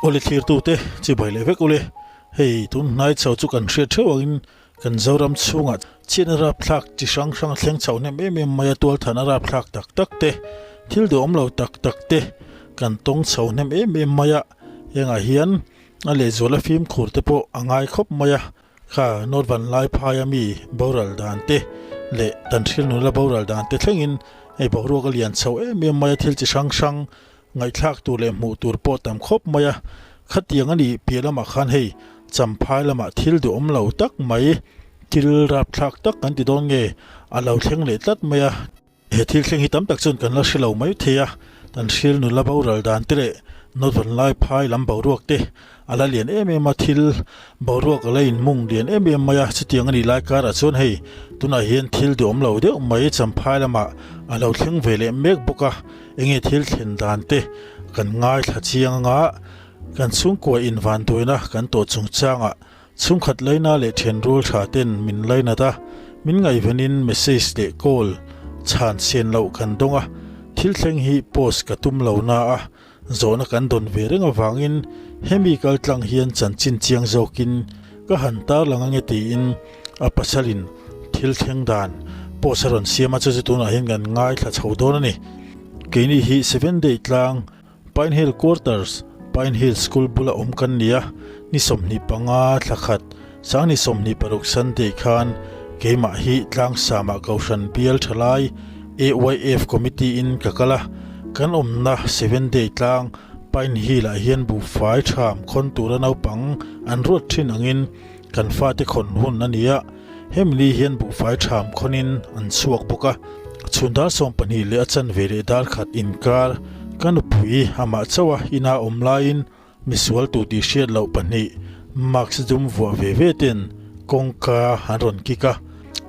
Awle thlirtute chibai leh vek ule. Hei tun hnai chho chu kan hriat theuh angin kan Zoram chhungah chhiatna rapthlak chi hrang hrang a thleng chhoh hnem em em mai a, tualthan a rapthlak tak tak te, thil duhawm lo tak tak te kan tawng chho hnem em em mai a, hengah hian a lehzual a fimkhur te pawh a ngai khawp mai a. Kha North Vanlaiphai a mi boral dan te leh dan hril nula boral dan te thlengin hei boruak a lian chho em em mai a, thil chi hrang hrang ngaihthlak tur leh hmuh tur pawh tam khawp mai a. Khatiang a nih piah lamah khan hei Champhai lamah thil duhawm lo tak mai, thil rapthlak tak kan ti dawn nge a lo thleng leh tlat mai a. He thil thleng hi tam tak chuan kan la hre lo mai thei a, kan hril nula boral dan te leh nawtvawn lai phai lam boruak te a la lian em em a, thil boruak a la inmung lian em em mai a, chutiang a nih lai karah chuan hei tunah hian thil duhawm lo deuh mai Champhai lamah a lo thleng ve leh mek bawk a, enge thil thlen dan te kan ngaithla chiang anga kan chhungkua invanduaina kan tawh chungchangah Chhungkhat laina leh thianrual tha ten min lainat a, min ngaihvenin message leh call chhan sian loh kan dawng a, thil thleng hi post ka tum lo na a, zawhna kan dawn ve reng avangin hemi kal tlang hian chanchin chiang zawkin ka han tarlang ange tiin a pasalin thil thleng dan post a rawn siam a, chu chu tunah hian kan ngaithla chho dawn a ni. Keini hi Seven Day tlang Pine Hill Quarters, Pine Hill School bula awm kan ni a, ni 25 thla khat, sang ni 26 Sunday khan keimah hi Tlangsama Kohhran Bial Thalai, AYF Committee in ka kal a, kan awmna Seven Day tlang Pine Hill ah hian buhfai tham khawn tura naupang an ruat thin angin kan fate khawn hun a ni a, hemi ni hian buhfai tham khawnin an chhuak bawk a, chhun dar 12 leh a chanve leh dar khat inkar ka nupui amah chauh a ina awm laiin misual tu tih hriat loh pahnih mask dum vuah ve ve ten kawngka an rawn kik a,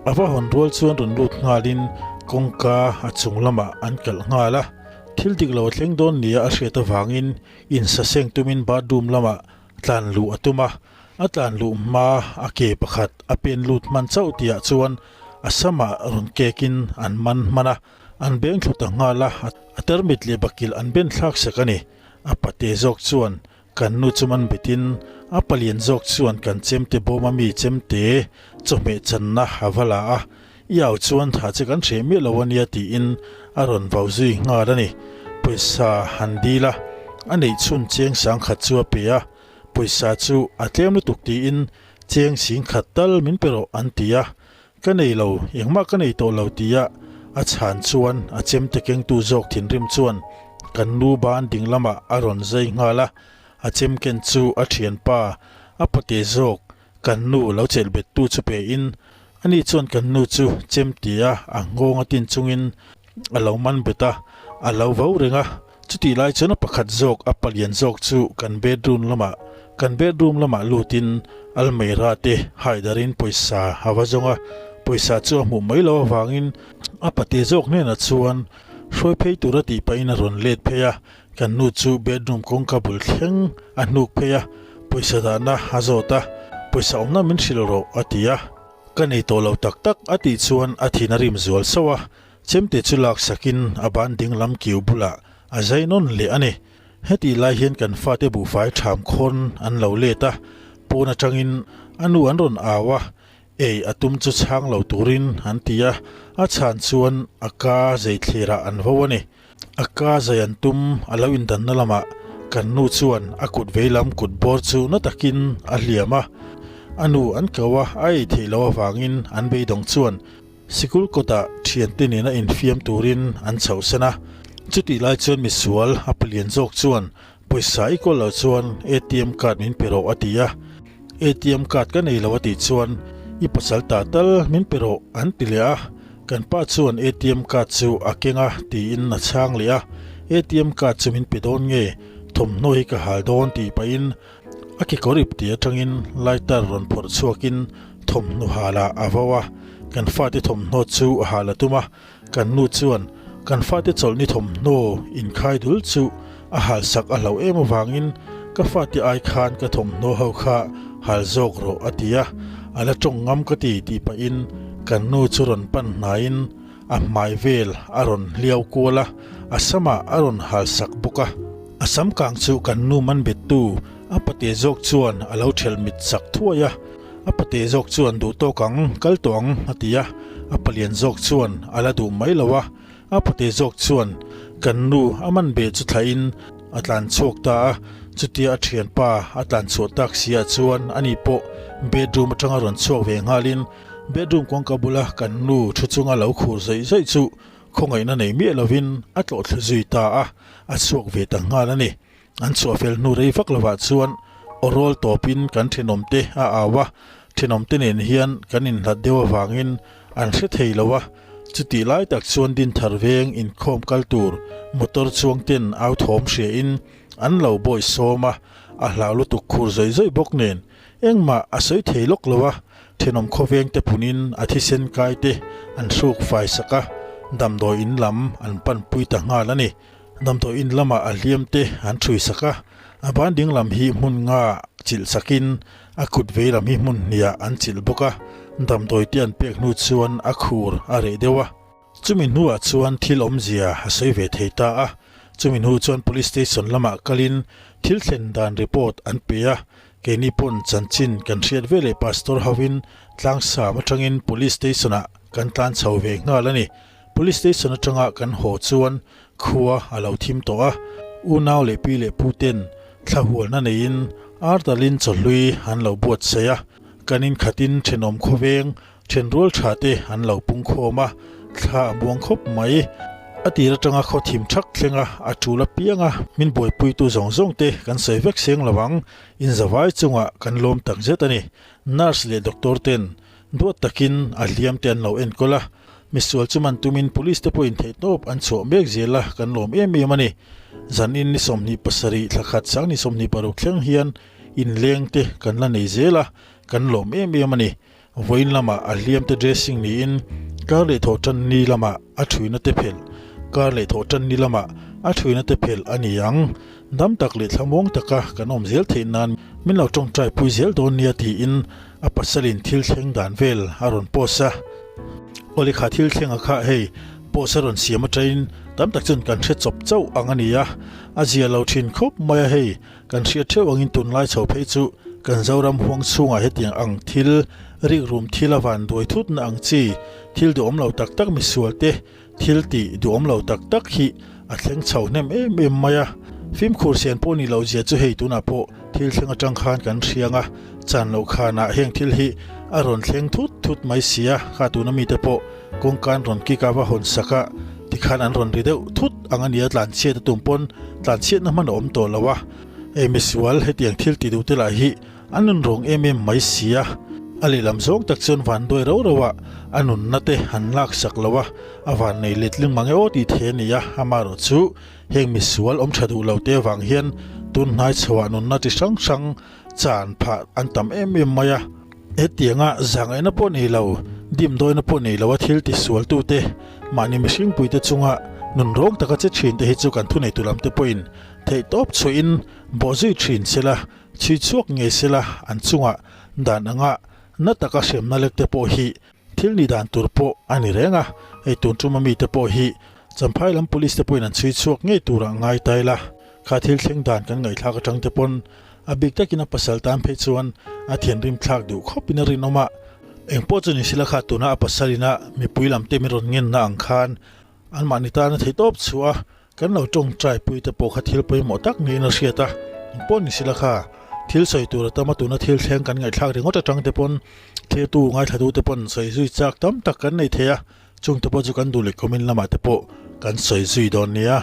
a va hawn rual chuan rawn lut nghalin kawngka a chung lamah an kalh nghal a, thil dik lo a thleng dawn nia a hriat avangin insaseng tumin bathroom lamah tlan luh a tum a. A tlan luh hma a ke pakhat a pen lut hman chauh tihah chuan a samah rawn kekin an man hman a, an beng thlu ta nghal a, a tarmit leh bakilh an ben thlak sak a ni. A pate zawk chuan kan nu chu man betin a palian zawk chuan kan chemte bawma mi chemte chawhmeh channa a va la a, I au chuan tha che kan hreh miah lo a nia tiin a rawn vau zui nghal a ni. Pawisa han dil a, a neih chhun cheng sangkhat chu a pe a, Pawisa chu a tlem lutuk tiin cheng sing khat tal min pe rawh an ti a, ka nei lo, engmah ka nei tawh lo tia a chhan chuan a chemte kengtu zawk thinrim chuan kan nu ban ding lamah a rawn zai nghal a, a chem ken chu a thianpa a pate zawk kan nu lo chelh bettu chu pe in ani chuan kan nu chu chem tia a nghawng a tin chungin a lo man bet a, a lo vo reng a. Chutih lai chuan a pakhat zawk a palian zawk chu kan bedroom lamah kan bedroom lamah lutin almeira te haidarin pawisa a va zawng a, pawisa chu a hmuh mai loh avangin a pate zawk hnenah chuan hruai phei tura tih pahin a rawn let phei a, kan nu chu bedroom kawngka bul thleng a hnuk phei a, pawisa dahna a zawt a, pawisa awmna min hrilh rawh a ti a, ka nei tawh lo tak tak a tih chuan a thin a rim zual sauh a. Chemte chu lak sakin a ban ding lam kiu bulah a zai nawn leh a ni. Hetih lai hian kan fate buhfai ṭham khawn an lo let a, pawn aṭangin a nu an rawn au a, ei a tum chu chhang lo turin an ti a, a chhan chuan a ka zei thlirah an vo a ni. A ka zai an tum a lo indanna lamah kan nu chuan a kut veilam kut bawr chu na takin a hliam a, a nu an ko a, a ei theih loh avangin an beidawng chuan Sikul kawtah thiante nena infiam turin an chhohsan a, chutih lai chuan misual a palian zawk chuan pawisa i kawl loh chuan ATM card min pe rawh a ti a, ATM card ka nei lo a tih chuan i pasal ta tal min pe rawh an ti leh a, kan pa chuan ATM card chu a keng a tiin a chhang leh a, ATM card chu min pe dawn nge thawmhnaw hi ka hal dawn tih pahin A kekawr ip tih atangin lighter rawn phawrh chhuakin thawmhnaw halah a vo a, kan fate thawmhnaw chu a hal a tum a, kan nu chuan kan fate chawlhni thawmhnaw inkhai dul chu a hal sak a hlauh em avangin ka fate ai khan ka thawmhnaw ho kha hal zawk rawh a ti a, a la tawng ngam ka ti tih pahin kan nu chu rawn pan hnaiin a hmai vel a rawn hliau kual a, a samah a rawn hal sak bawk a. A sam kang chu kan nu man bettu a pate zawk chuan a lo ṭhelh mit sak thuai a. A pate zawk chuan duh tawk ang, kal tawh ang a ti a, a palian zawk chuan a la duh mai lo a. A pate zawk chuan kan nu a man beh chu thlahin a tlan chhuak ta a, chutia a thianpa a tlan chhuah tak si ah chuan ani pawh bedroom atanga rawn chhuak ve nghalin bedroom kawngka bula kan nu thu chunga lo khur zawih zawih chu khawngaihna nei miah lovin a tlawh thlu zui ta a, a chhuak ve ta nghal a ni. An chhuah fel hnu rei vak lovah chuan aw rawl tawpin kan thenawmte a au a, thenawmte nen hian kan inhlat deuh avangin an hre thei lo a, chutih lai tak chuan Dinthar veng inkhawm kal tur motor chuang ten au thawm hriain an lo bawi sawm a, a hlau lutuk khur zawih zawih bawk nen engmah a sawi thei lawk lo a, thenawm khawveng te phunin a thisen kai te an hruk fai sak a, damdawi in lam an panpui ta nghal a ni. Damdawi in lamah a hliam te an ṭhui sak a, a ban ding lam hi hmun nga chilh sakin a kut vei lam hi hmun hniah an chilh bawk a, damdawi te an pek hnu chuan a khur a reh deuh a. Chumi hnuah chuan thil awmzia a sawi ve thei ta a, chumi hnu chuan Police Station lamah kalin thil thlen dan report an pe a, keini pawn chanchin kan hriat veleh Pastor hovin tlangsam atangin Police Station ah kan tlan chho ve nghal a ni. Police station atanga kan haw chuan khua a lo thim tawh a, unau leh pi leh pu ten thla hualna neiin artalin chawhlui an lo buatsaih a, kan inkhatin thenawm khawveng thenrual tha te an lo pung khawm a, thla a buang khawp mai. A tir atanga khaw thim thak thleng a, a tul apiang a, min buaipuitu zawng zawng te kan sawi vek seng lo ang, inzavai chungah kan lawm takzet a ni. Nurse leh doctor ten duat takin a hliam te an lo enkawl a, Misual chu man tumin Police te pawhin theihtawp an chhuah mek zel a, kan lawm em em a ni. Zanin ni 27 thla khat sang ni 26 thleng hian inleng te kan la nei zel a, kan lawm em em a ni. Vawiin lamah a hliam te dressing niin kar leh thawh tan ni lamah a thuina te phelh kar leh thawh tan ni lamah a thuina te phelh a ni ang. Dam tak leh thlamuang taka kan awm zel theih nan min lo tawngtai pui zel dawn nia tiin A pasalin thil thleng dan vel a rawn post a, Awle kha thil thleng a kha hei post a rawn siam atangin tam tak chuan kan hre chawp chauh ang a ni a, a zia lo thin khawp mai a hei kan hriat theuh angin tunlai chho phei chu kan Zoram huang chhungah hetiang ang thil rikrum thil a van duai thutna ang chi thil duhawm lo tak tak misual te Thil tih duhawm lo tak tak hi a thleng chho hnem em em mai a, fimkhur sen pawh ni lo zia chu hei tunah pawh thil thleng atang khan kan hriang a, chan loh khanah heng thil hi a rawn thleng thut thut mai si a, kha tuna mite pawh kawngka an rawn kik a va hawn sak a, tikhan an rawn ri deuh thut ang a nia tlanchhiat a tum pawn tlanchhiatna hman a awm tawh lo a, hei misual hetiang thil ti duh te lah hi A nun rawng em em mai si a, a lehlam zawng tak chuan van duai rau rau ah a nunna te han lak sak lo a, a van nei letling mang e aw tih thei a ni a, amaherawh chu heng misual awm tha duh lo te avang hian tun hnai chho ah nunna chi hrang hrang chan phah an tam em em mai a. Hetianga zahngaihna pawh nei lo, dimdawina pawh nei lo a thil tisual tu te, mahni mihring pui te chunga nun rawng taka che thin te hi chu kan thuneitu lam te pawhin theihtawp chhuahin bawhzui thin sela, Chhui chhuak ngei sela an chungah dan anga na taka hremna lek te pawh hi thil ni dan tur pawh a ni reng a, hei tun tuma mite pawh hi Champhai lam Police te pawhin an chhui chhuak ngei turah ngai ta ila, kha thil thleng dan kan ngaihthlak atang te pawn a bik takin a pasal tan phei chuan a thianrim thlak duh khawpin a rinawm a, engpawh chu ni sela kha tuna a pasal ina mipui lam te min rawn ngenna ang khan Anmahni tana theihtawp chhuah a, kan lo tawngtai pui te pawh kha thil pawimawh tak niin a hriat a, engpawh ni sila kha thil sawi tur a tam a, tuna thil thleng kan ngaihthlak ringawt atang te pawn thiltu ngaithlatu te pawn sawi zui chak tam tak kan nei thei a, chung te pawh chu kan duh leh comment lamah te pawh kan sawi zui dawn nia.